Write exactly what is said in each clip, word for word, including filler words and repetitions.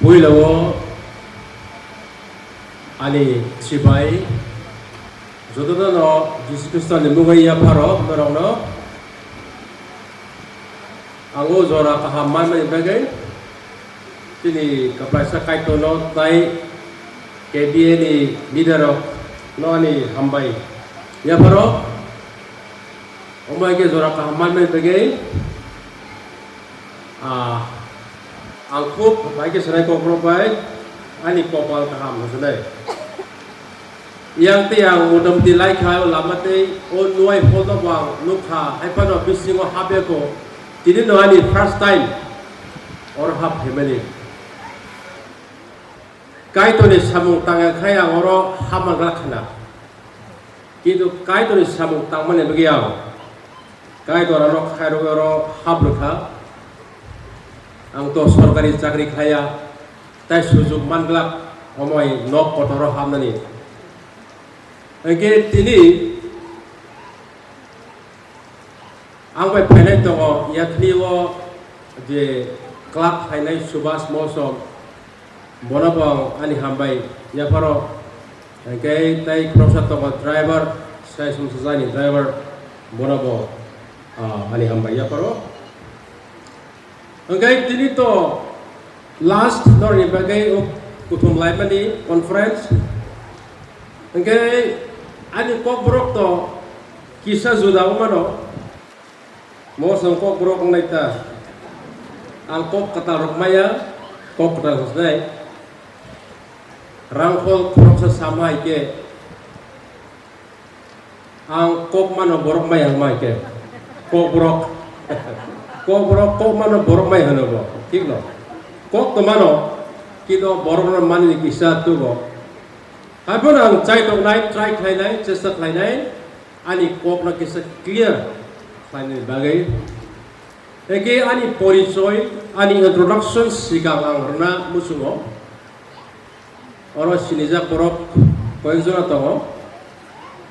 Puila o ani sibai jotono no Jisu Khristo ni mungwi yapharo norokno ang o jora kaham manmani bagwi chini kwplaisa Kaitorno tai K B A ni leader rok no ani hambai yapharo. Omo hai khe jora kaham manmani bagwi, ah, ang khub bai khe sanai kokborok bai ani kopal kaham hwnwi sanai. Yang tei ang motamoti lai kha o lama tei o nuai pholno bo ang nuk kha, hai phano bisingo hap ya kho, tini no ani first time oro hap phaimani. Kaitorni samung tangya khai ang oro hap manglak khna. Kintu Kaitorni samung tangmani bagwi ang Kaitor ano khairogwi oro hap rwkha. Ang to sorkari chakri khaya, tai sujuk manglak omoi nok kotoro hapnani. Hwnkhe tini ang bai phainai tongo, yathni o je club phainai Subhas Mosong, bono bo ang ani hambai yapharo. Hwnkhe tai khoroksa tongo driver, sai sumsajani driver, bono bo, ah, ani hambai yapharo. Hwnkhe tini to last norni bagwi o kuthum laimani conference. Hwnkhe ani kokborok to kisa juda wngmano. Mosong kokborok wngnai ta. Ang kok kwtal rok maya, kok kwtal hwsnai. Rangkhol khoroksa sama hai khe ang kok mano borok mai hwnma hai khe. Kokborok. Kokborok kok mano borok mai hwno bo. Thik no? Kok to mano, kintu borok no mani kisa tubo. Haibano ang chai tongnai, try khlainai, chesta khlainai. Ani kokno kisa clear khlainani bagwi. Hwnkhe ani porichoi, ani introduction swkang ang rwna muchungo. Oro sinijak borok koyekjona tongo.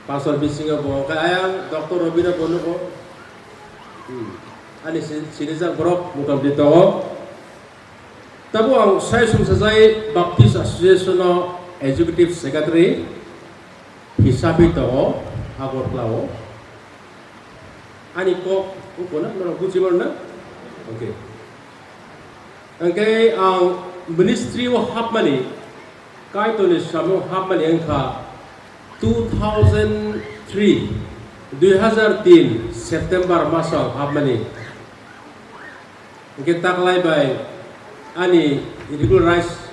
Pastor bisingo bo hwnkhe ayang Doctor Robino bo nugo. Hmm. Ani si-, sinijak borok motamoti tongo. Tabuk ang sai sumsajai Baptist Association o Executive Secretary hisabwi tongo Agartala o. Ani kok ungkha na, norok buji mano na? Okay. Hwnkhe ang ministry o hapmani, Kaitorni samung hapmani wngkha two thousand three, dui hazar tin September maso ang hapmani. Hwnkhe taklai bai ani regularize,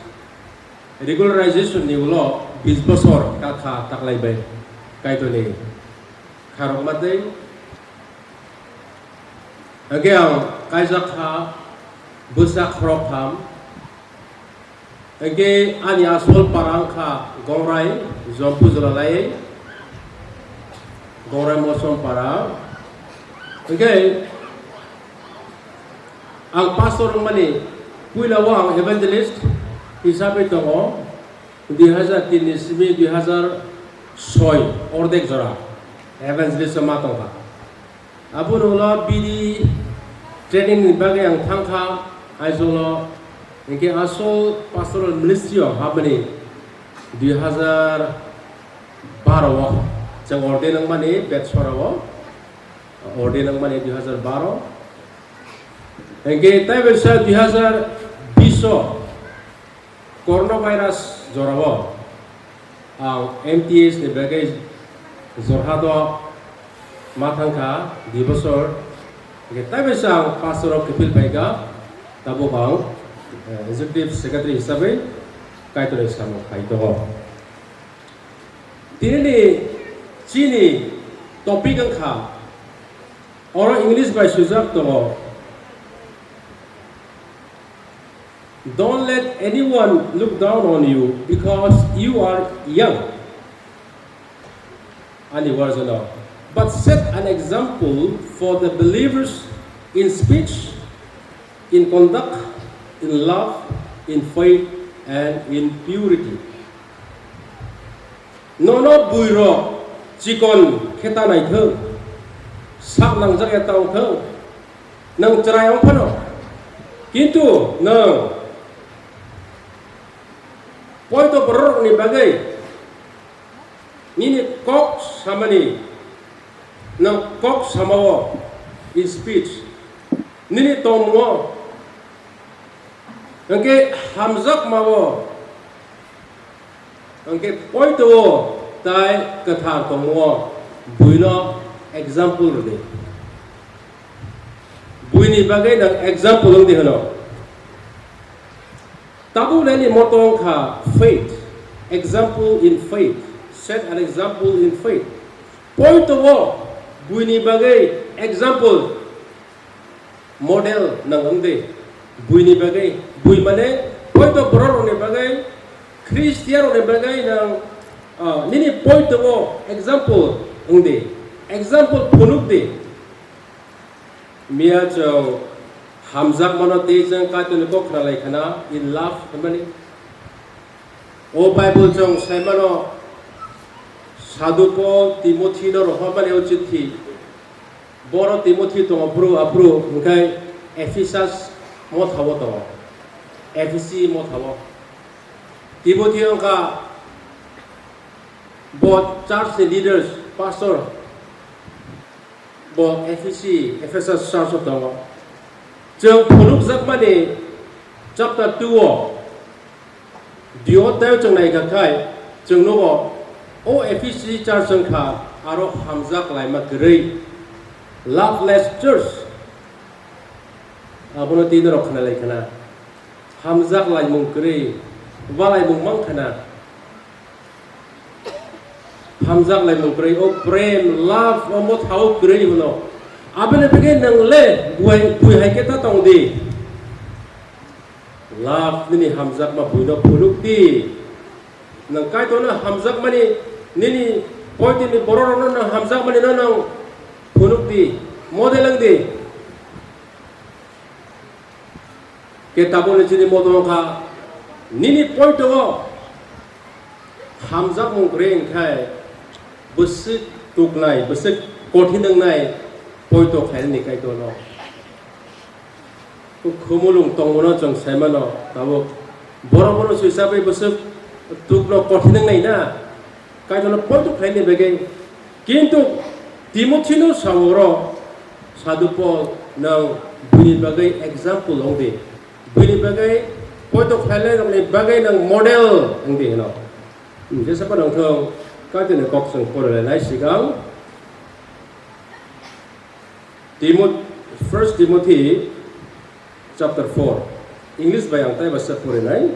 regularization ni ulo bis bosor kakha taklai bai Kaitorni kharokma tei. Hwnkhe ang kaijak kha bwsa khoroktham. Hwnkhe ani asol para wngkha Gongrai, Jompu Joralai, Gongrai Mosom para. Hwnkhe ang pastor wngmani puila o ang evangelist hisabwi tongo, dui hazar tin ni simi dui hazar soi ordek jora evangelist ma tongkha. Aboni ulo bini training ni bagwi ang thangkha Aizawl o, hwnkhe asol pastoral ministry o habmani dui hazar baro o chwng ordain wngmani Betshora o ordain wngmani dui hazar baro. Hwnkhe taibo sa dui hazar bish o Coronavirus jorao ang M T S ni bagwi Jorhat o ma thangkha dui bosor. Hwnkhe taibo sa ang pastor o kiphil phaikha, tabuk ang, eh, executive secretary hisabwi Kaitorni samung khai tongo. Tinini chini topic wngkha, oro English bai swijak tongo, "Don't let anyone look down on you because you are young." Ani version o, "But set an example for the believers in speech, in conduct, in love, in faith, and in purity." Nono buirok chikon khe ta naithok, sak nangjak ya ta wngthok, nwng chwrai wng phano, kintu nwng Poito bororokni bagwi nini kok samani, nwng kok samao, in speech, nini tongmungo, hwnkhe hamjakmao, hwnkhe poito-o tai kwthar tongmungo buino example rwdi. Buini bagwi nwng example wngdi hwno. Tabuk nini moto wngkha faith, example in faith, set an example in faith. Poito-o buini bagwi example, model nwng wngdi. Buini bagwi, bui mane poito bororokni bagwi, Khristianrokni bagwi nwng, ah, nini poito-o example wngdi, example phunukdi. Miya chwng hamjakmano tei chwng Kaitorni kok khna lai khna, in love hwnmani. O Bible chwng saimano, Sadhu Paul Timothino rohormani o chithi. Boro Timothi tongo phuru, aphuru hwnkhe Ephesus mothao tongo. Ephesi mothao. Timothi wngkha bo church ni leaders, pastor. Bo Ephesi, Ephesus church o tongo. Chwng phunukjakmani chapter two o, dio tei chwng naikha khai, chwng nugo, o Ephesi church wngkha aro hamjak laima kwrwi, loveless church. Abono twi norok khna lai khna. Hamjak laimung kwrwi, balaimung mang khna. Hamjak laimung kwrwi, o prem, love, o mothao kwrwi hwno. Aboni bagwi nwng le buai, bui hai khe ta tong di. Love nini hamjakma buino phunuk di. Nwng Kaitorno hamjakmani, nini poitini bororokno nwng hamjakmani no nwng phunuk di. Model wng di. Khe tabukni chini moto wngkha, nini poito-o hamjakmung kwrwi wngkhai, bwswk tuknai, bwswk kothin wngnai poito khlainani Kaitorno. Khumulwng tongmano chwng saimano, tabuk borok bono swisabwi bwswk tukno kothin wngnai na. Kaitorno poito khlaini bagwi. Kintu Timothino sao oro, Sadhu Paul, nwng buini bagwi example wng di. Buini bagwi poito khlainairokni bagwi nwng model wng di hwno. Hmm, jesa phano wngthong, Kaitorni kok chwng porilainai sigang. Timo-, First Timothy chapter four. English bai ang taiba se porinai.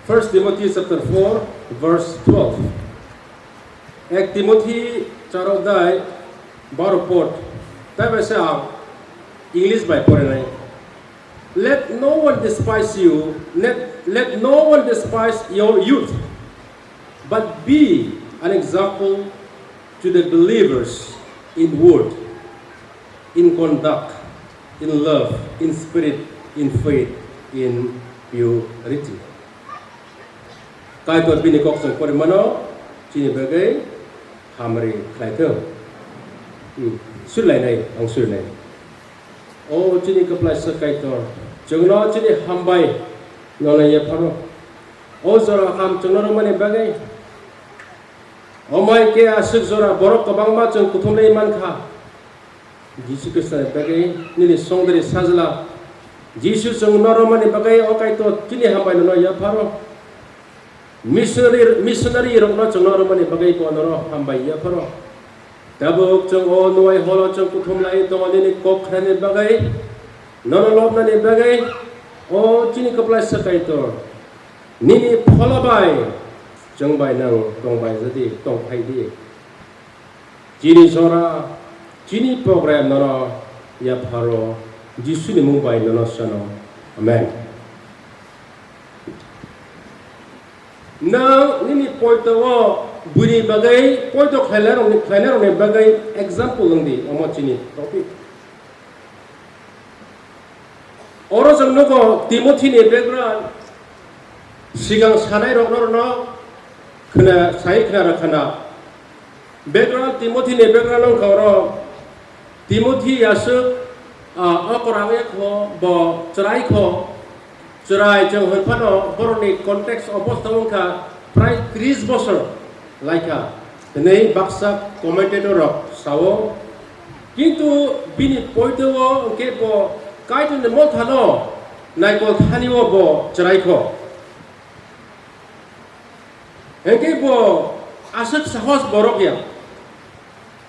First Timothy chapter four, verse twelve. Ek Timothy charo dai baro pot. Taiba se ang English bai porinai. Let no one despise you, let, let no one despise your youth, but be an example to the believers in word, in conduct, in love, in spirit, in faith, in purity. Kaitor bini kok chwng porimano chini bagwi hamari khlai thung. Hmm, surilainai, ang surinai. O chini kwplaisa Kaitor, chwngno chini hambai nono yapharo. O jora ham chwngno rwmani bagwi. Omai khe aswk jora borok kwbangma chwng kuthumlai mankha. Jisu Khristoni bagwi nini songdari sajla. Jisu chwng norokmani bagwi o Kaitor chini hambai nono yapharo. Missionary, missionary rokno chwng norokmani bagwi bo nono hambai yapharo. Tabuk chwng o nuai holo chwng kuthumlai tongo nini kok khlainani bagwi, nono lobnani bagwi, o chini kwplaisa Kaitor. Nini phola bai chwng bai nang tongbai jadi, tongphai di. Chini jora, chini program nono yapharo Jisuni mung bai nono sano. Amen. Nang nini poito o buini bagwi, poito khlainai rokni, khlainai rokni bagwi example wng di, omo chini topic. Oro chwng nugo Timothini background, sigang sanai rokno rwno khna, sai khna rwkhana. Background, Timothini background wngkha oro Timothy aswk, ah, okorang ya kho, bo chwrai kho, chwrai chwng hwn phano borokni context obostha wngkha prai tris bosor laikha hwnwi baksa commentator rok sao. Kintu bini poito o hwnkhe bo Kaitorni mothano naikol thani o bo chwrai kho. Hwnkhe bo aswk sahos borok ya.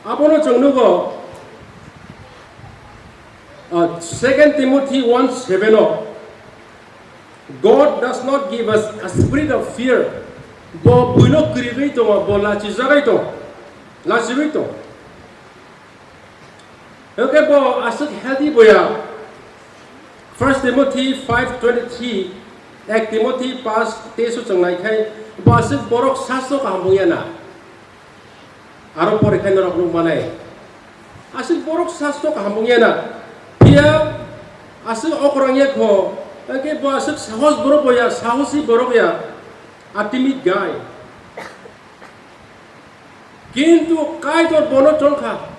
Abono chwng nugo, uh, Second Timothy one seven o, "God does not give us a spirit of fear." Bo buino kwrwigwi tongo, bo lachijagwi tongo, lachigwi tongo. Hwnkhe bo aswk healthy boya. First Timothy five twenty-three, ek Timothy pas teis o chwng nai khai, bo aswk borok sastro kaham wngya na. Aro pore khai norok nuk manai. Aswk borok sastro kaham wngya na. Phiya aswk okorang ya kho, hwnkhe bo aswk sahos borok boya, sahosi borok ya, a timid guy. Kintu Kaitor bono chongkha.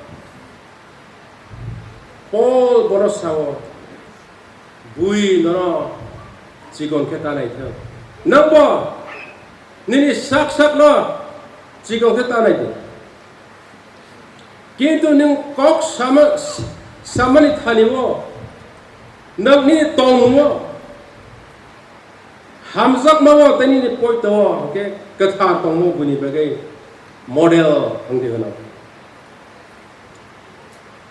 Pol bono sao, "Bui nono chikon khe ta naithok. Nwngbo nini sak sakno chikon khe ta naidi. Kintu nwng kok sama, samani thani-o, nwng nini tongmung-o, hamjakma-o tei nini poito-o hwnkhe kwthar tongmung buini bagwi model," hwnkhe hwno.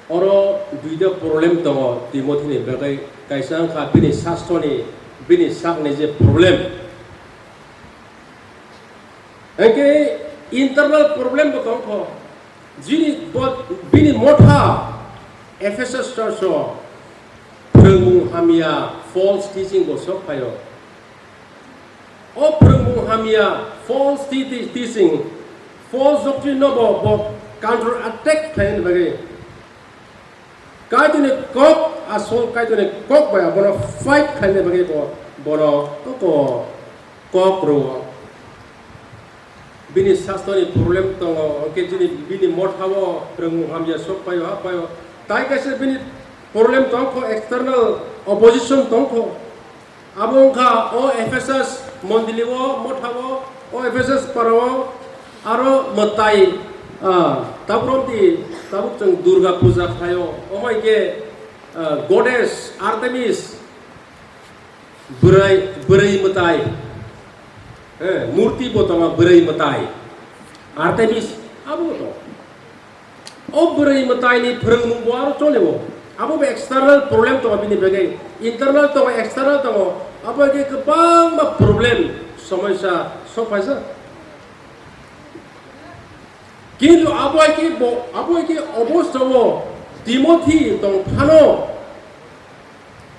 Oro duita problem tongo Timothini bagwi, kaisa wngkha bini sastoni, bini sakni je problem. Hwnkhe internal problem bo tongkho. Jini bo, bini motha Ephesus church o phwrwngmung hamya, false teaching bo sok phaio. O phwrwngmung hamya, false te-, te-, teaching, false doctrine no bo, bo counter attack khlaina bagwi, Kaitorni kok, asol Kaitorni kok bai abono fight khlaina bagwi bo, bono kok, kok rwo. Bini sastoni problem tongo, hwnkhe chini bini mothao phwrwngmung hamya sok phaio, ha phaio. Tai kaisa bini problem tongkho, external opposition tongkho. Abo wngkha o Ephesus mondili o, motha o, o Ephesus para o, aro mwtai, ah, tabuk romdi, tabuk chwng Durga puja khlaio, omo hai khe, ah, goddess Artemis, bwrwi, bwrwi mwtai, eh, murti bo tongo bwrwi mwtai, Artemis, abo bo tongo. O bwrwi mwtaini phwrwngmung bo aro cholio. Abo bo external problem tongo bini bagwi. Internal tongo, external tongo. Abo hai khe kwbangma problem, somosa sok phaijak. Kintu abo hai khe bo, abo hai khe obostha o Timothy tong phano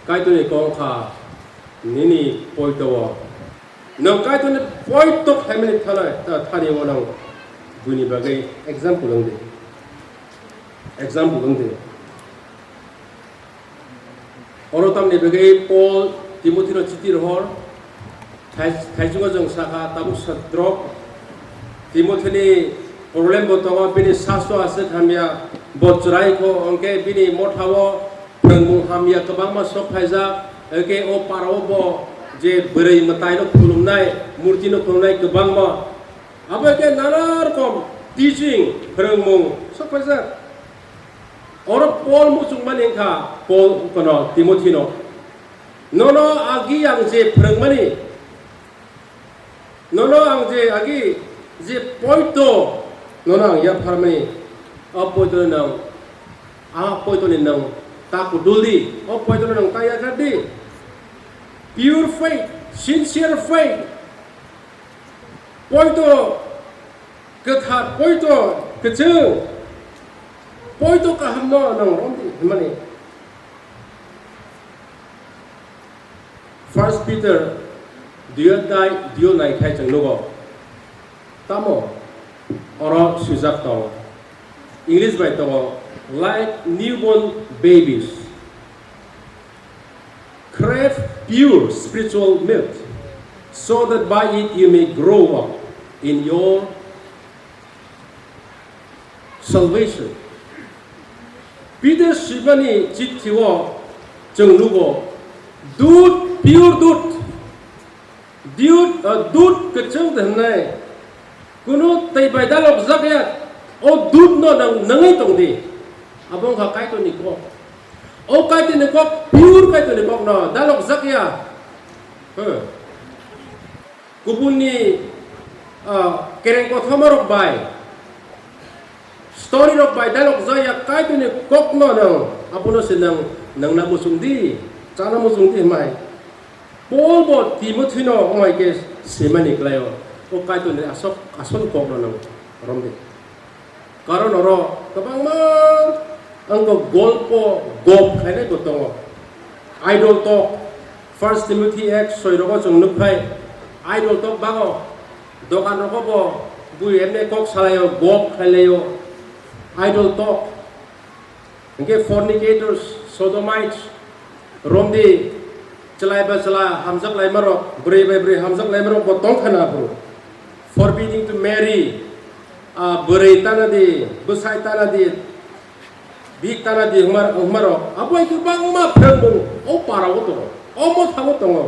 Kaitorni kok wngkha nini poito o. Nwng Kaitorni poito khlaimani thani, ta-, thani o nwng buini bagwi example wng di. Example wng di. Oro tamni bagwi Paul Timothino chiti rohor, thai-, thaichungo chwng sakha, tabuk sa drop. Timothini problem bo tongo, bini sasto aswk hamya, bo chwrai kho, hwnkhe bini mothao phwrwngmung hamya kwbangma sok phaijak, hwnkhe o parao bo je bwrwi mwtaino khulumnai, murtino khulumnai kwbangma. Abo khe nana rokom teaching, phwrwngmung sok phaijak. Oro Paul muchungmani wngkha, Paul kono Timothino. Nono agi ang je phwrwngmani, nono ang je agi je poito nono ang yapharmani, o poito nang, a poito ni nang ta kudul di, o poito nang ta yakar di. Pure faith, sincere faith. Poito kwthar, poito kwchwng, poito kahamno nang romdi hwnmani. First Peter dui adhyay dui naikhai chwng nugo. Tamo oro swijak tongo. English bai tongo, "Like newborn babies, crave pure spiritual milk, so that by it you may grow up in your salvation." Peter swimani chithi o chwng nugo, dud, pure dud, dud, ah, dud kwchwng de hwnwi kunu twi bai dalokjak ya, o dud no nang nangwi tong di. Abo wngkha Kaitorni kok. O Kaitorni kok, pure Kaitorni kok no dalokjak ya. Hmm. Kubunni, ah, kereng kothoma rok bai, story rok bai dalokjak ya, Kaitorni kokno nang, abono se nang, nangna muchung di, chana muchung di hwnbai. Paul bo Timothino wngbai khe swimani kwlaio, o Kaitorni asok, asol kokno nang rom di. Karon oro kwbangma ang kok golpo gop khlainai bo tongo. Idol tok, First Timothy ek soi rogo chwng nukphai, idol tok bango, dokan rogo bo bui emne kok salaio, gop khlailaio, idol tok. Hingke fornicators, sodomites, romdi, chwlai ba chwla hamjak laimarok, bwrwi bai bwrwi hamjak laimarok bo tongkha na aphuru. Forbidding to marry, ah, bwrwi tana di, bwsai tana di, bihik tana di hwnmar-, hwnmarok, abo hai khe bangma phrwngmung o para o tongo, o motha o tongo.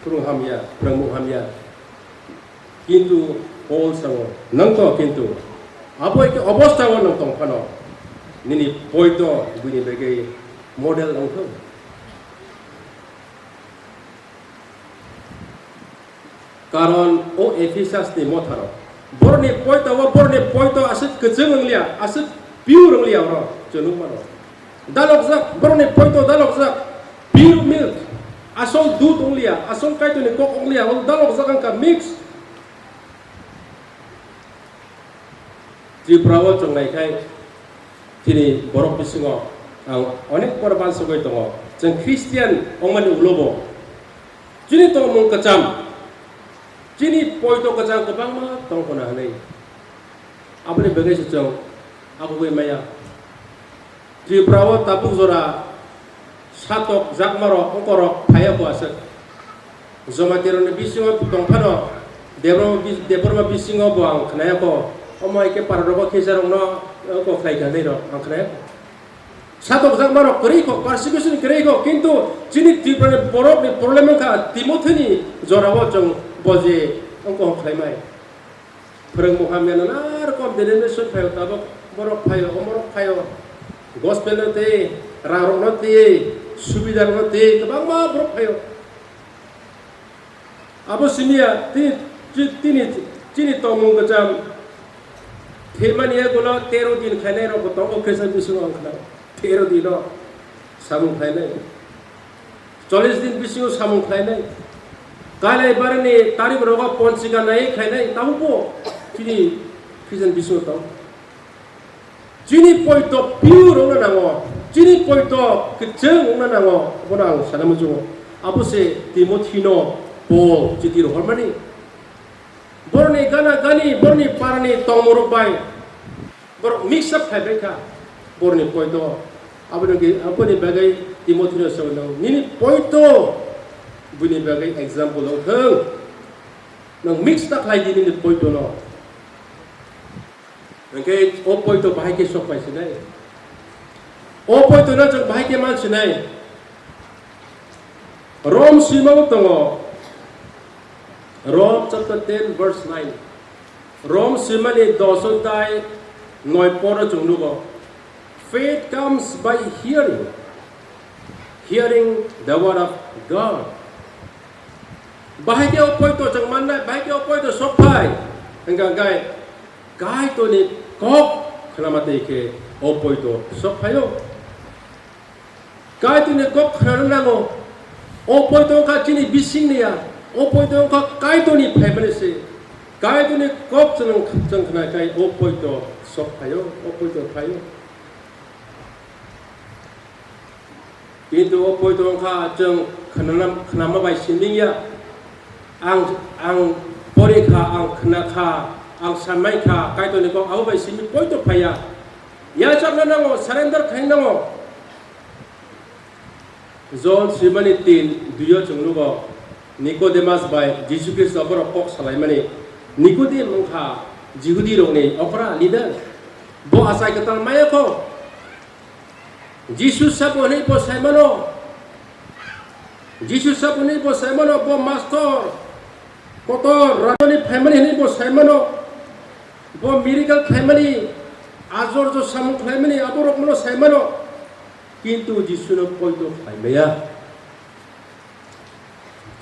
Phwrwng hamya, phwrwngmung hamya. Kintu Paul sango, "Nang to kintu abo hai khe obostha o nang tong phano, nini poito buini bagwi model wng thung." Karon o Ephesus ni motharo borni poito, o borni poito aswk kwchwng wng liya, aswk pure wng liya oro chwng nukmano. Dalokjak, borni poito dalokjak, pure milk, asol dud wng liya, asol Kaitorni kok wng liya, o dalokjak wngkha mix. Tripura o chwng nai khai, chini borok bisingo ang onek borok bansugwi tongo. Chwng Christian wngmani ulo bo chini tongmung kwcham, chini poito kwcham kwbangma tongkhona hwnwi. Aboni bagwi se chwng abugwi maya. Tripura o tabuk jora satok jakmarok, okorok phaiya bo aswk. Jamatirokni bisingo tongphano Debbarma bis-, Debbarma bisingo bo ang khnaya kho. Omo hai khe pararok o kisa rokno, eh, kok khlai kha nai rok ang khnaya kho. Satok jakmarok kwrwi kho, persecution kwrwi kho, kintu chini Tripurani borokni problem wngkha Timothini jorao chwng bo je wngkha khlaimai. Phwrwngmung hamya nana rokom denomination phaio, tabuk borok phaio, omorok phaio, gospel no tei, rang rok no tei, subida rok no tei, kwbangma borok phaio. Abo simiya tini, tini, tini tongmung kwcham themani yagulo tero din khainai rok bo tongo, Christian bisingo ang khna tero dino samung khainai. Chollish din bisingo samung khlainai. Kailai barani tarik rogo ponchika nai khlainai, tabukbo chini Christian bisingo tong. Chini poito pure wngna nango, chini poito kwchwng wngna nango, abono ang sana muchungo. Abo se Timothino Paul chiti rohormani. Borni gana gani, borni parani tongmorok bai borok mix up khai bai kha. Borni poito aboni ge-, aboni bagwi Timothino sabo nang nini poito bini bagwi example wng thung. Nang mix ta khlai di nini poito no. Hwnkhe o poito bahai khe sok pai sinai. O poito no chwng bahai khe man sinai. Rom swimao tongo. Rom chapter ten verse nine. Rom swimani dos odhyay noi poro chwng nugo. Faith comes by hearing. Hearing the word of God. Bahai khe o poito chwng mannai, bahai khe o poito sok phai. Hwnkha hwnkhe Kaitorni kok khnama twi khe o poito sok phaio. Kaitorni kok khnana nango. O poito wngkha chini bisingni ya. O poito wngkha Kaitorni phaimani se. Kaitorni kok chwng, chwng khna khai o poito sok phaio, o poito phaio. Kintu o poito wngkha chwng khnana, khnama bai simi ya. Ang, ang pori kha, ang khna kha, ang sanmai kha, Kaitorni kok abo bai simi poito phaiya. Yachakna nango, surrender khai nango. John swimani tin dui o chwng nugo, Nicodemus bai Jisu Khristo borok kok salaimani. Nicodemus wngkha Jihudi rokni okra leader. Bo achai kwtal maya kho. Jisu sabo hinwi bo saimano. Jisu sabo hinwi bo saimano, bo mastor, kotor rajani phaimani hinwi bo saimano. Bo miracle khlaimani, ajorjo samung khlaimani, aborok mano saimano. Kintu Jisuno poito khlaimaya.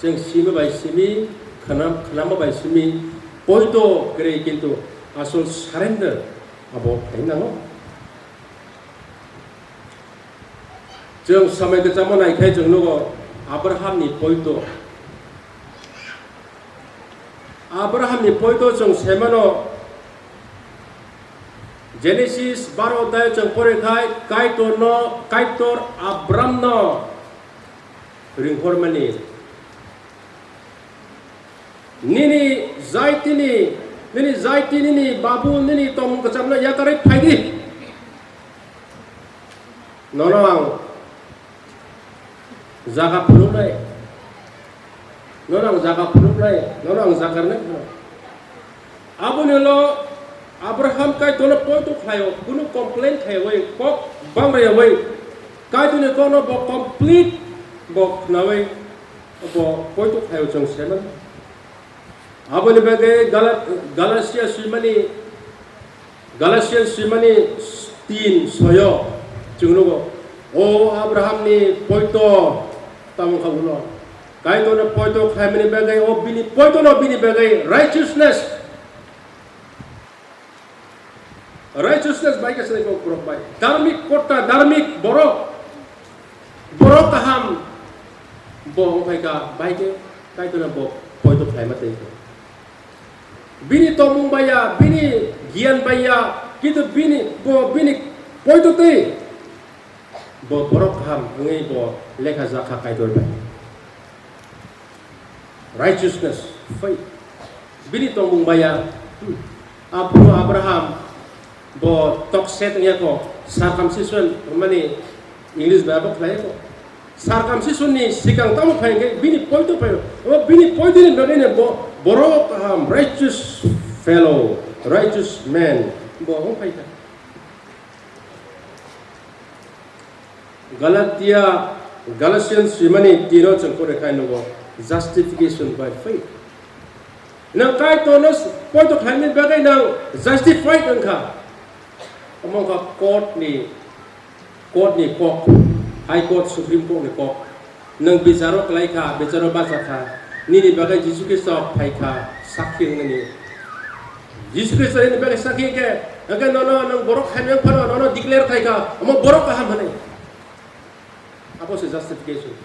Chwng simi bai simi, khwnam-, khwnama bai simi, poito kwrwi kintu asol surrender abo khlai nango. Chwng samai kwchangma naikhai chwng nugo Abrahamni poito. Abrahamni poito chwng saimano Genesis baro odhai chwng pore khai Kaitorno, Kaitor Abramno ringkhormani. Nini jaitini, nini jaiti nini babu nini tongmung kwchamno yakarwi phaidi. Nono ang jaga phunuknai. Nono ang jaga phunuknai. Nono ang jaga rwnai. Aboni ulo Abraham Kaitorno poito khlaio, kunu complain khaiwi, kok bangriyawi, Kaitorni kokno bo complete bo khnawi, bo poito khlaio chwng seman. Aboni bagwi Gala-, Galatia swimani, Galatian swimani tin soyo chwng nugo, o Abrahamni poito tamo kha ulo. Kaitorno poito khlaimani bagwi, o bini poitono bini bagwi righteousness. Righteousness bai khe sinai kok borok bai. Dharmik kotta, dharmik borok. Borok kaham bo wngphai kha, bai khe Kaitorno bo poito khlaima tei khe. Bini tongmung bai ya, bini giyan bai ya, kintu bini, bo bini poito tei. Bo borok kaham wngwi bo lekha jak kha Kaitor bai. Righteousness, faith. Bini tongmung bai ya. Hmm. Aphuru Abraham bo tokset wngya kho, circumcision mani English bai abo khlai kho. Circumcision ni sikang tamo phai khe bini poito phai. O bini poito ni bagwi ne bo borok kaham, righteous fellow, righteous man bo wng phai kha. Galatia, Galatians swimani tino chwng pore khai nugo, justification by faith. Nang Kaitorno poito khlaimani bagwi nang justified wngkha. Omo wngkha court ni, court ni kok, High Court, Supreme Court ni kok. Nwng bicharo kwlai kha, bicharo bacha kha, nini bagwi Jisu Khristo phai kha sakhi wngnani. Jisu Khristo nini bagwi sakhi khe, hwnkhe nono nwng borok hamya phano nono declare khai kha, omo borok kaham hwnwi. Abo se justification.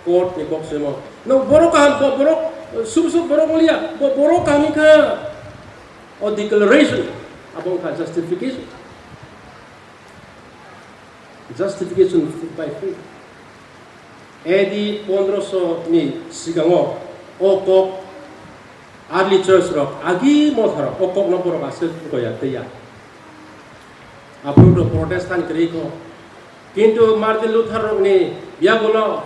Court ni kok se omo. Nwng borok kaham, bo borok, sub sub borok wngya, bo borok kaham wngkha. O declaration, abo wngkha justification. Justification by faith. A D pondroso ni sikango o kok early church rok agi motha rok o kok no borok aswk goya tei ya. Aphuru to Protestant kwrwi kho. Kintu Martin Luther rok ni yagulo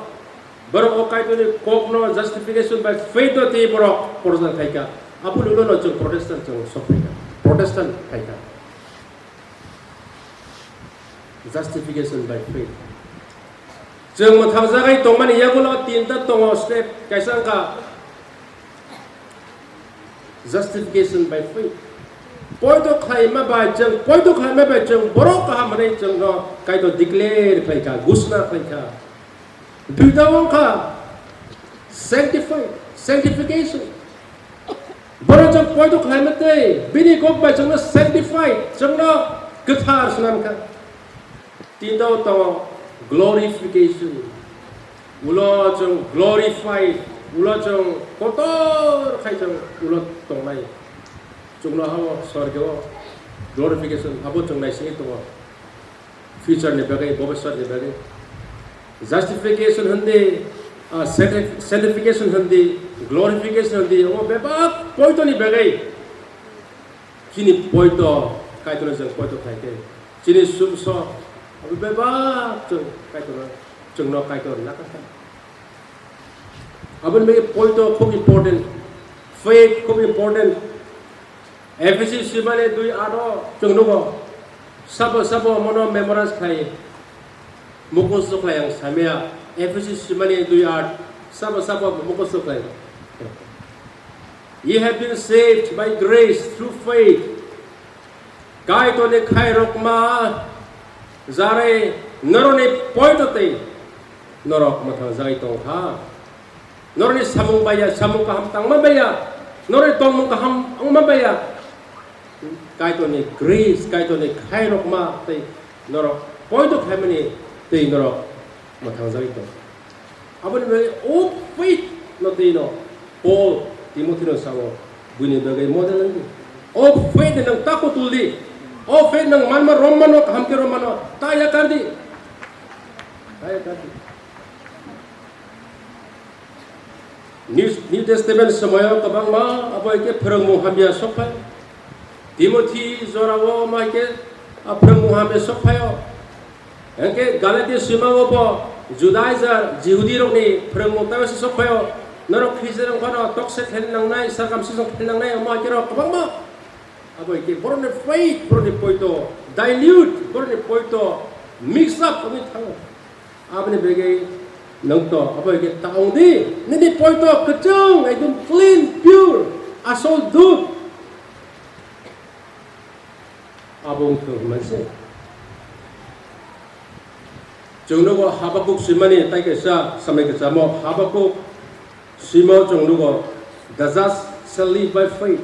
borok o Kaitor ni kok no justification by faith no tei borok porjak khai kha. Aphuru ulo no chwng Protestant chwng sok khai kha. Protestant khai kha. Justification by faith. Chwng mwthangjagai tongmani yagulo tinta tongo step, kaisa wngkha justification by faith. Poito khlaima bai chwng, poito khlaima bai chwng borok kaham hwnwi chwngno Kaitor declare khlai kha, ghosna khlai kha. Duita wngkha sanctify, sanctification. Borok chwng poito khlaima tei bini kok bai chwngno sanctify, chwngno kwthar swnam kha. Tinta tongo glorification. Ulo chwng glorified, ulo chwng kotor khai chwng ulo tongnai. Chwngno habo sorgeo glorification habo chwng naisingwi tongo. Future ni bagwi, bobiswat ni bagwi. Justification hwndi, ah, sancti-, sanctification hwndi, glorification hwndi, omo bebak poito ni bagwi. Chini poito, Kaitorno chwng poito khlai khe. Chini sumso, abo bebak chwng Kaitorno, chwngno Kaitor nakha kha. Aboni bagwi poito khub important, faith khub important. Ephesus swimani dui aro chwng nugo. Sabo sabo mono memorize khlai. Mukhusto khlai ang samya, Ephesus simani dui aat, sabo sabo mukhusto khlai. "Ye have been saved by grace through faith." Kaitorni khairokma jarai norokni poito tei norok mwthang jagwi tong kha. Norokni samung baiya, samung kaham tangma baiya, norokni tongmung kaham wngma baiya. Kaitorni grace, Kaitorni khairokma tei norok poito khaimani tei norok mwthang jagwi tong. Aboni bagwi o faith no twi no Paul Timothy no sao, buini bagwi model wngdi. O faith no nang tako tuldi. O faith nang manma romma no kaham khe romma no ta yakardi. Ta yakardi. New, New Testament somoyo kwbangma abo hai khe phwrwngmung hamya sok phai. Timothy jorao ma hai khe a phwrwngmung hamya sok phaio. Hwnkhe Galatia swimao bo Judaiza Jihudi rokni phwrwngmung taibo se sok phaio. Norok Khristian rok phano tokse khlai nangnai, circumcision khlai nangnai, omo hai khe rok kwbangma. Abo hai khe borokni faith, borokni poito dilute, borokni poito mix up wngwi thango. Aboni bagwi nwng to abo hai khe ta wng di, nini poito kwchwng, ekdom clean, pure, asol dud. Abo wngkha hwnmani se. Chwng nugo Habakuk swimani tai kaisa samai kwchamo. Habakuk swimo chwng nugo, "The just shall live by faith."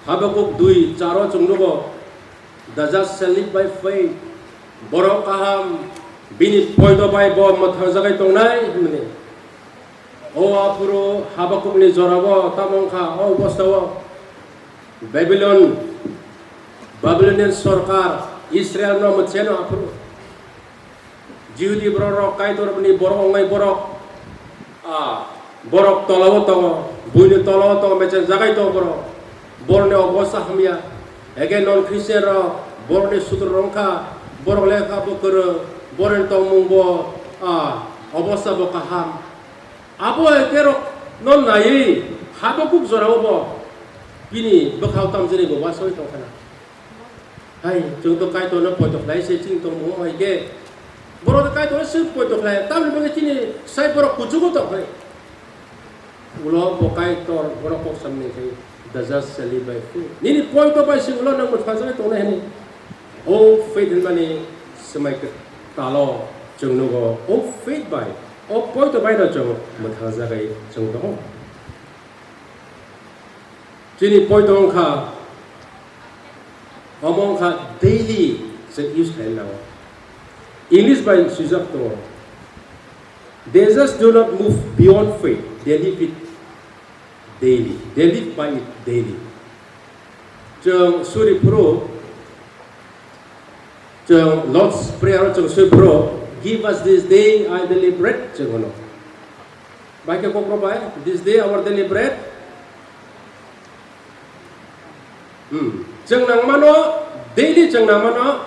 Habakuk dui charo chwng nugo, "The just shall live by faith." Borok kaham bini poito bai bo mwthang jagwi tongnai hwnmani. O aphuru Habakukni jorao tamo wngkha, o bostao Babylon, Babylonian sorkar Israelno mwcheno aphuru. Jihudi borok rok Kaitor ni borok wngnai borok, ah, borok tolao tongo, buini tolao tongo, mechang jagai tongo borok. Borokni obosta hamya. Ege non Christian rok, borokni sutro rok wngkha, borok lekha bo kwrwng, borokni tongmung bo, ah, obosta bo kaham. Abo hai khe rok no naiwi Habakuk jorao bo bini bwkhao tamjani bo wasoi tongkha na. Hai, chwng to Kaitorno poito khlai se chini tongmung hai khe. Borok to Kaitorno se poito khlai, tamni bagwi chini sai borok kuchugo tong khe. Ulo bo Kaitor borok kok samni khai, "The just shall live by faith." Nini poito bai se ulo nang mwthang jagwi tongnai hwnwi. O faith hwnmani swmai kwtalo chwng nugo. O faith bai, o poito bai no chwng mwthang jagwi chwng tongo. Chini poito wngkha, omo wngkha daily se use khlaina nango. English bai swijak tongo, "They just do not move beyond faith, they live it daily, they live by it daily." Chwng suri phuru, chwng Lord's Prayer o chwng suri phuru, "Give us this day our daily bread," chwng hwno. Bai khe kokro bai, "This day our daily bread." Hmm. Chwng nangmano, daily chwng nangmano,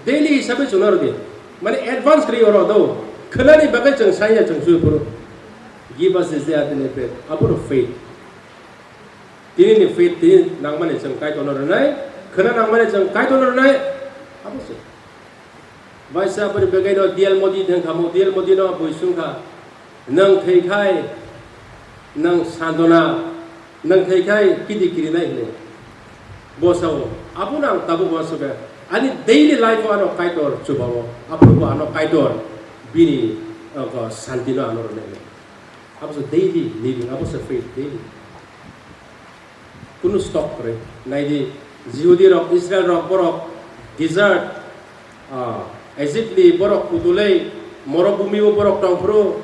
daily hisabe chwngno rwdi. Mane advance kwrwi oro do. Khwnani bagwi chwng saiya chwng sui phuru. "Give us this day our daily bread." Abono faith. Tini ni faith, tini nangmani chwng Kaitorno rwnai, khwna nangmani chwng Kaitorno rwnai. Abo se. Baisa aboni bagwi no D L Modi thang kha mo, D L Modi no bui sung kha. Nwng thwi khai, nwng santona, nwng thwi khai kidi kirinai hinwi. Bo sao, abo no ang tabuk uansukha. Ani daily life o ano Kaitor chubao, aphuru bo ano Kaitor bini, uh, santi no ano rwnai. Abo se daily living, abo se faith daily. Kunu stock kwrwi. Naidi, Jihudi rok, Israel rok, borok desert, ah, Egypt ni borok kutulei, morobhumi o borok tongphuru,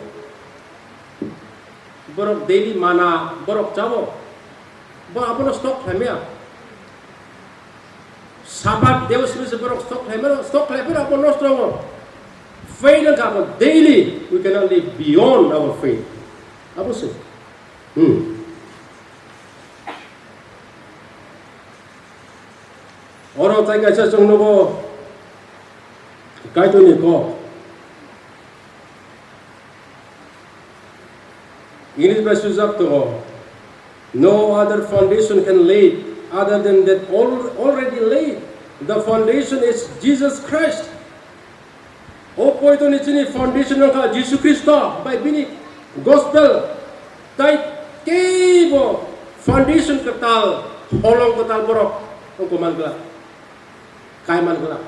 borok daily mana, borok chao. Bo abono stock khlaimaya. Sabbath deosini se borok stock khlaimaya, stock khlaiphuru abo nosto wngo. Faith wngkha abo daily, we cannot live beyond our faith. Abo se. Hmm. Oro tai kaisa chwng nugo Kaitorni kok. English bai swijak tongo, "No other foundation can lay other than that al-, already laid. The foundation is Jesus Christ." O poito ni chini foundation wngkha Jisu Khristo bai bini gospel, tai keibo foundation kwtal, holong kwtal borok wngkha man glak, kai man glak.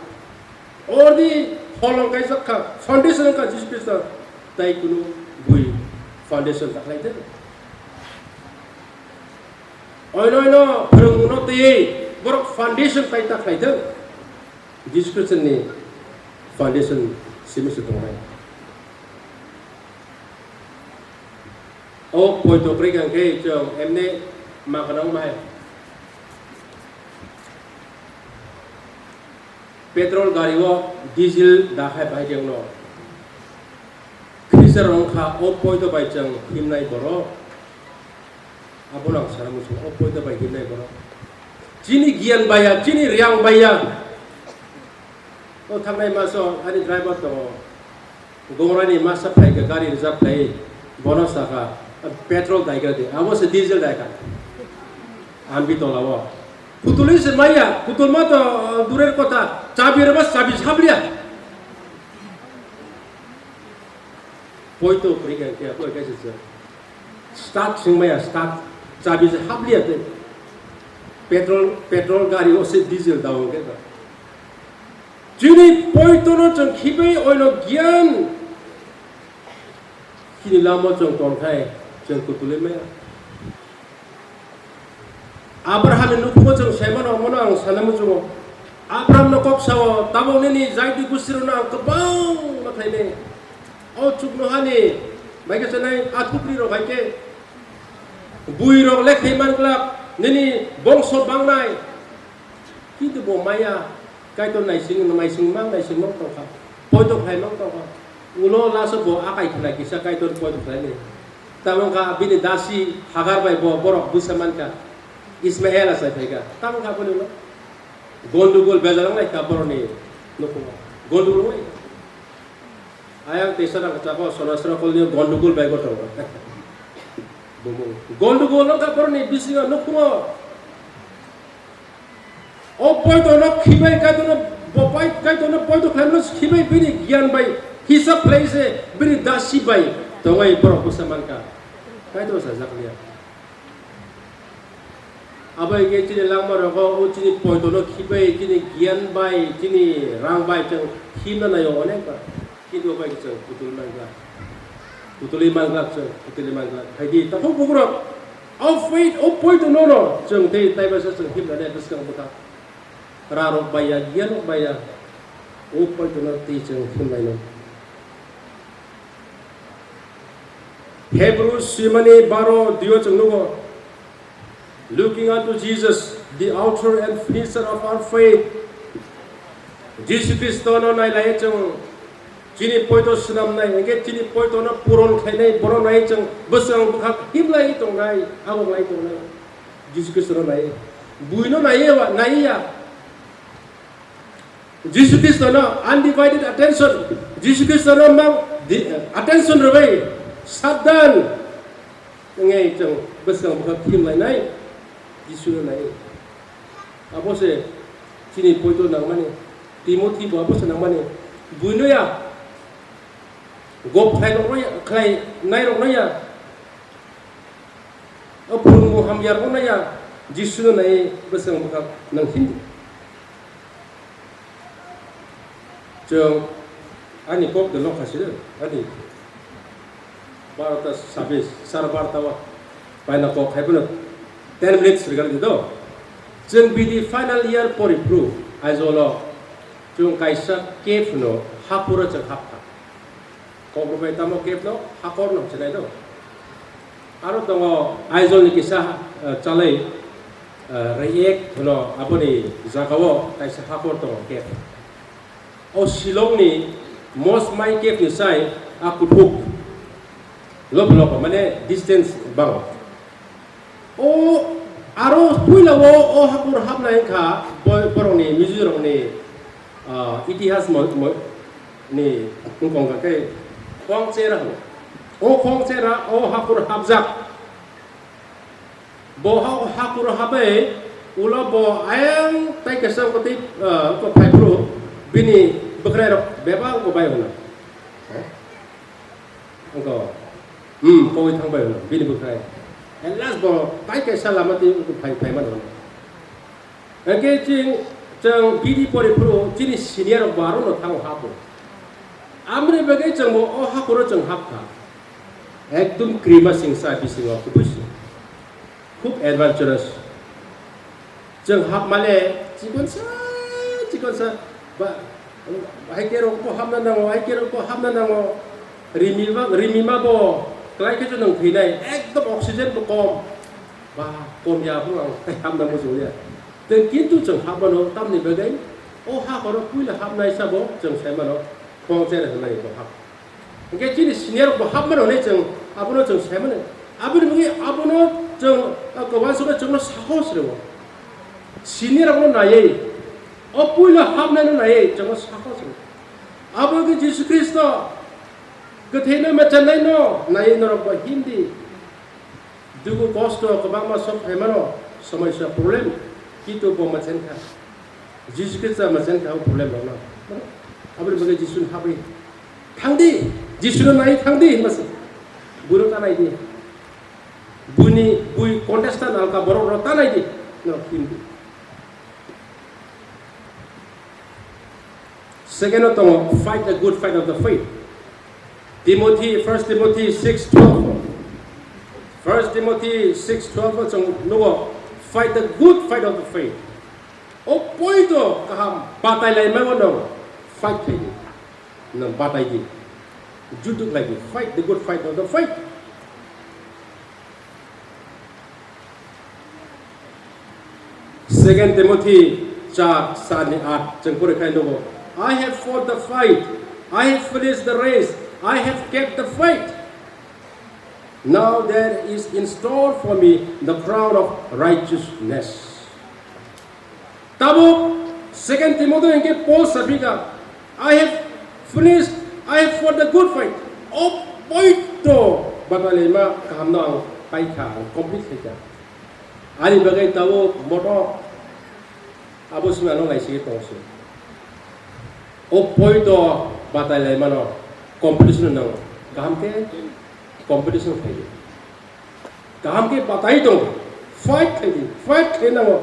Ordi holong kaijak kha, foundation wngkha Jisu Khristo, tai kunu bui foundation ta khlai thung. Oino oino phwrwngmungno twiwi borok foundation tai ta khlai thung. Jisu Khristo ni foundation simi se tongnai. O poito kwrwi kha khe chwng emne ma gwnang bai. Petrol gari o diesel da khai bai jeng no. Khisa rong kha o poito bai chwng himnai borok. Abono ang sana muchung o poito bai himnai borok. Chini giyan baya, chini riang baya. O thangnai maso ani driver tongo. Gomorani masa phaikha gari reserve khlai, bono sakha, "Petrol daikha de, abo se diesel daikha." Ambi tola o. Kutulwi se maya, kutulma to, uh, durer kotha, chabi rwba chabi se habliya. Poito kwrwi kha khe, poi kaisa se. Start sing maya, start chabi se habliya tei. Petrol, petrol gari o se diesel da o khe. Chini poitono chwng khibai oino giyan. Chini lama chwng tongthai chwng kutulwi maya. Abraham ni nukhungo chwng saimano, omono ang sana muchungo. Abraham no kok sao, "Tabok nini jaiti gustirokno ang kwbangma khlainai." O chuknohani bai khe sanai athukri rok hai khe bui rok le khai man glak, nini bongso bangnai. Kintu bo maya, Kaitor naising, naising mang, naising mang tongkha. Poito khlai mang tongkha. Ulo laso bo akai khna kisa Kaitor poito khlai ni. Tamo kha bini dasi Hagar bai bo borok bwsa mankha. Ismael asai phaikha. Tamo kha boni ulo. Gondogol bejal wnglai kha boroni nukhungo. Gondogol wnglai kha. Ayang teisa rang chako sonasra kolni gondogol bai gotong. Bumung. Gondogol wngkha boroni bisingo nukhungo. O poitono khibai Kaitorno bo pai Kaitorno poito khlaimano khibai bini giyan bai hisab khlai se bini dasi bai tongwi borok bwsa mankha. Kaitor sajak liya. Abo hai khe chini langma rogo o chini poitono khibai chini giyan bai chini rang bai chwng khimna naio onek bar. Kintu bai chwng kutulwi man glak. Kutulwi man glak chwng, kutulwi man glak. Hai di, takhuk bukurok. O faith, o poito nono chwng tei taibaisa chwng himnani bwskang bwkha. Rarok baiya, giyanrok baiya. O poito no tei chwng himlaino. Hebrew swimani baro duio chwng nugo. Looking unto Jesus, the author and finisher of our faith. Jisu Khristono nailai chwng chini poito swnamnai, hwnkhe chini poitono puron khlainai, bono nai chwng bwswng bwkhak himlai tongnai, abok lai tongnai. Jisu Khristono nai, buino naiya, naiya. Jisu Khristono undivided attention, Jisu Khristono mang di-, attention rwbai, sabdan. Wngwi chwng bwswng bwkha phim lainai, Jisuno nai. Abo se chini poito nangmani, Timothy bo abo se nangmani. Buino ya, gop khlai rokno ya, khlai nai rokno ya. O phwrwngmung hamya rokno ya, Jisuno nai bwswng bwkha nang hindi. Chwng ani kok de lokha side, ani barota sabis, sar barota o paina kok hai phano ten minutes rigal di do. Chwng bini final year pori phru Aizawl o chwng kaisa cave no haphuro chwng hapkha. Kokborok bai tamo cave no hakor no hwnwi sinai do. Aro tongo Aizawl ni kisa, eh, chalai, eh, Riyek hwno aboni jagao kaisa hakor tongo cave. O Shillong ni most mai cave ni sai a kuthuk lob lob mane distance bango. O aro puila o, o hakur hapnai wngkha bo-, borokni Mizo rokni, ah, itihas mo-, mo-, ni wngkha khe Khwang Chera hwnwi. O Khwang Chera o hakur hapjak. Bo ha-, hakur habai ulo bo ayang tai kaisa wngkha tei, ah, wngkha phaiphuru bini Bwkhwrai rok bebak wngkha bai hwnna. Wngkha. Hmm, koi thang bai hwnna. Bini bwkhwrai. At last bo tai kaisa lama twi phai, phai mano. Hwnkhe chwng, chwng B D pori phuru chini senior rok bo aro no thango hapbo. Amoni bagwi chwng bo o hakhoro chwng hapkha. Ekdum krima singsa bisingo kubui se. Khub adventurous. Chwng hap male chikonsa, chikonsa ba, hai kerok bo hapna nango, hai kerok bo hapna nango. Rimi ba, rimi ma bo klai khe chwng thwinai, ekdom oxygen bo kom. Ba, kom ya bo ang tei hapna muchung ya. Tei kintu chwng hapmano tamni bagwi o hakhoro puila hapnai sabo chwng saimano, khwng cher hwnwi bo hap. Hwnkhe chini senior bo hapmano hwnwi chwng abono chwng saimano. Aboni bagwi abono chwng, ah, kwbangsono chwngno sahos rwo. Senior abono naiwi, o puila hapnaino naiwi chwngno sahos rwo. Abo wngkhe Jisu Khristo, kwthwino mechennaino naiwi norok bo himdi. Dugu kosto kwbangma sok phaimano, somoisa problem, kintu bo machenkha. Jisu Khristo machenkha o problem rokno. Aboni bagwi Jisu ni habwi thangdi, Jisu no nai thangdi hinma se. Buro ta naidi. Buni, bui contestant alka borok rok ta naidi. No, himdi. Second o tongo, fight the good fight of the faith. Timothy, First Timothy six twelve. First Timothy six twelve o chwng nugo, "Fight the good fight of the faith." O poito kaham batai laimano no fight khaidi. No batai di. Judu khlai di. Fight the good fight of the faith. Second Timothy char, sani at, chwng pore khai nugo, "I have fought the fight, I have finished the race, I have kept the faith. Now there is in store for me the crown of righteousness." Tabuk Second Timothy hwnkhe Paul sapika, "I have finished, I have fought the good fight." O poito batalaima kahamno ang paikha, ang complete khaikha. Ani bagwi tabuk moto abo simi ano laisigi tongse. O poito batalaimano competition nango. Kaham khe competition khaidi. Kaham khe batai tong, fight khaidi, fight khai nango.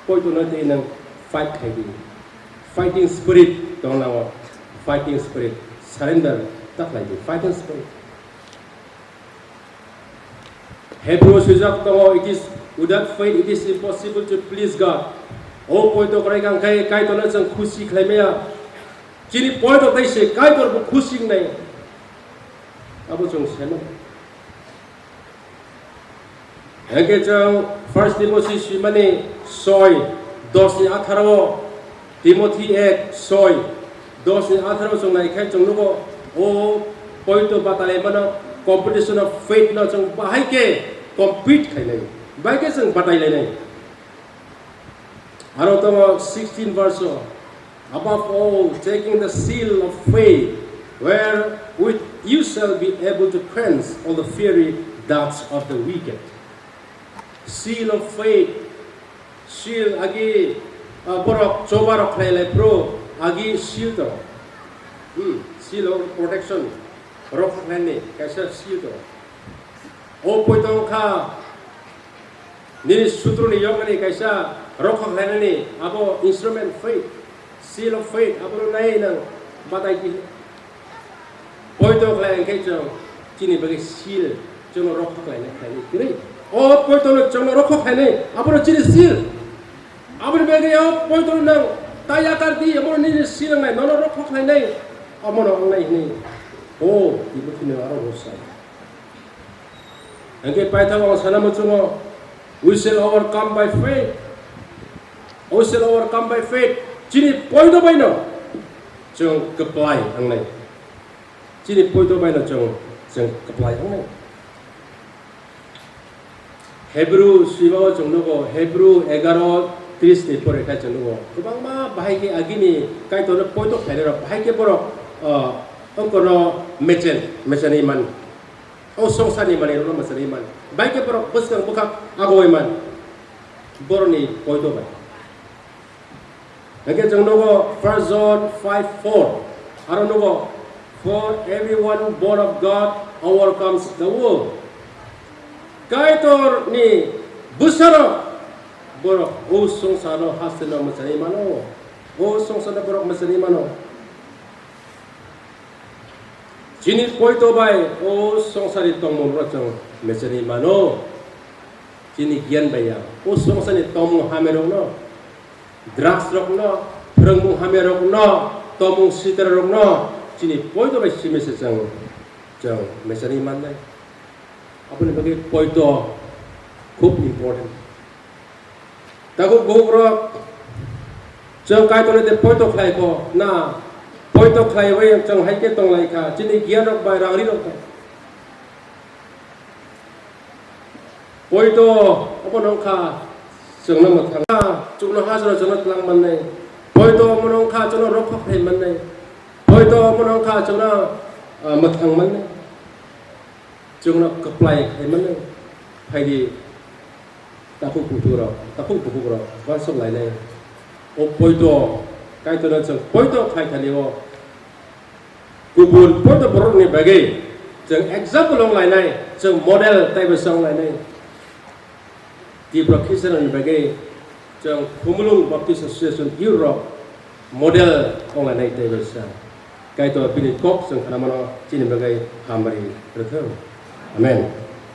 Poito no tei nang fight khaidi. Fighting spirit tong nango. Fighting spirit, surrender ta khlaidi, fighting spirit. Hebrew swijak tongo, "It is, without faith it is impossible to please God." O poito kwrai kang khai Kaitorno chwng khusi khlai maya. Chini poito tei se Kaitor bo khusi wngnai. Abo chwng saimano. Hwnkhe chwng First Timothy swimani soi, dos ni atharo o, Timothy ek soi, dos ni atharo o chwng nai khe chwng nugo, o poito batalaimano competition of faith no chwng bahai khe compete khainai, bahai khe chwng batai lainai. Aro tongo sixteen verse o, "Above all, taking the seal of faith, wherewith you shall be able to quench all the fiery darts of the wicked." Seal of faith, seal agi, ah, borok choba rok khlai lai phuru agi seal tongo. Hmm, seal of protection, rok khlaini kaisa seal tongo. O poito wngkha nini sutruni yoknani kaisa rokha khlainani abo instrument faith, seal of faith, abono nai nang batai di. Poito khlai hwnkhe chwng chini bagwi seal, chwngno rokha khlainai khlainai kwrwi. O poitono chwngno rokha khlainai, abono chini seal. Aboni bagwi o poitono nang ta yakar di, abono nini seal wngnai, nono rokha khlainai, omono wngnai hwnwi. O, Timothy no aro rosai. Hwnkhe paithak ang sana muchungo, "We shall overcome by faith." "We shall overcome by faith." Chini poito baino chwng kwplai wngnai. Chini poito baino chwng, chwng kwplai wngnai. Hebrew swimao chwng nugo, Hebrew egaro tris ni pore khe chwng nugo. Kwbangma bahai khe agini Kaitorno poito khlainai rok, bahai khe borok, ah, ongkorno mechen, mechenwi man. O songsarni manwirokno mwchangwi man. Bai khe borok bwskang bwkhak agoi man. Borokni poito bai. Hake chwng nugo First John five four. Aro nugo, "For everyone born of God overcomes the world." Kaitor ni bwsarok borok o songsar no haste no mwchani mano. O songsar no borok mwchani mano. Chini poito bai o songsari tongmung rok chwng mechani mano. Chini giyan bai ya o songsani tongmung hamya rok no, drugs rok no, phwrwngmung hamya rok no, tongmung sitra rok no chini poito bai simi se chwng, chwng mechani mannai. Aboni bagwi poito khub important. Takhuk bukhuk rok, chwng Kaitorni de poito khlai kho na, poito khlaiwi chwng hai khe tong lai kha, chini giyan rok bai rang ri rok bai. Poito obo no wng kha chwngno mwthang, chukno hajra chwngno tlang mannai. Poito obo no wng kha chwngno rokha khai mannai. Poito obo no wng kha chwngno, ah, mwthang mannai. Chwngno kwplai khai mannai. Phaidi takhuk bukhuk rok, takhuk bukhuk rok uansuk lainai. O poito, Kaitorno chwng poito khai thani o kubun poito borokni bagwi chwng example wng lainai, chwng model taibo se wng lainai. Tipra Christian ni bagwi chwng Khumulwng Baptist Association youth rok model wng lainai taibo se. Kaitor bini kok chwng khna mano chini bagwi hamari rwthwng. Amen.